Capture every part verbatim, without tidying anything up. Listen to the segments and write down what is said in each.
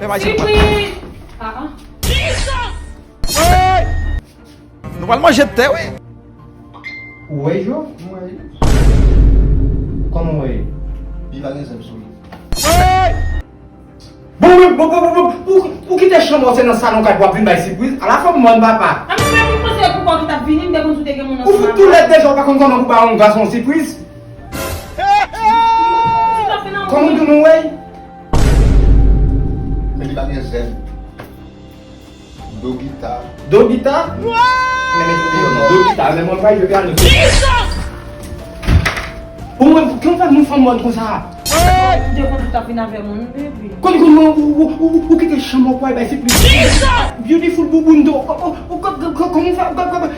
Sipriz! Ah, ah. Hey! Nou pral manje tè, wi. Ou wè, Jo? Mwen. Kòman w wè? Li pa gen zèb sou li. Hey! Bon, bon, bon, bon, bon, bon, ou, ou kite chanm ou se nan salon kay pou ap vin bay sipriz? Ala fanm mòn papa. A mwen menm mwen panse pou kò ki t ap vini, m te konn sou te gen moun Ou fout tou lèd deja, ou pa konn kòman pou bay yon gason sipriz? Kòman w di nou wè? Men li pa gen zèb. Dogita. Dogita? Men men kote yo non. Dogita, men mwen pa jwe piano. Ou mwen, kòman fè moun fanm mòn konsa? M te konn tout ap vin avè moun, baby. Kòm kòm ou ou ou ou kite chanm ou pou al bay sipriz. Beautiful bouboun do. Ou ou ou kòm ou fè kòm kòm eh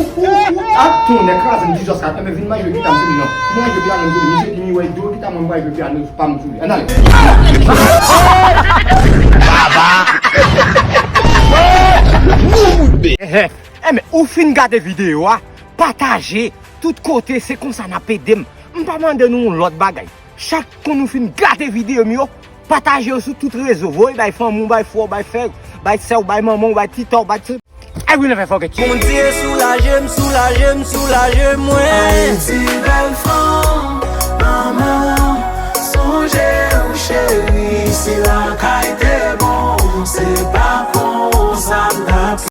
ou ou ou ap tounen kraze m dizòs ka men vin manje gita m sou li non. Mwen jwe piano m sou li, misye di mi wè do gita mwen mwen jwe piano pa m sou li. Ann ale. Enben, ou fin gade videyo a, pataje tout kote, se konsa n ap ede m. M pa mande nou yon lòt bagay. Chak kon nou fin gade videyo m yo, pataje yo sou tout rezo, voye bay fanmi w, bay frè w, bay sè w, bay manman w, bay tita w, bay tout. I will never forget you. Bondye soulaje m, soulaje m, soulaje mwen. Ayiti bèl fanm.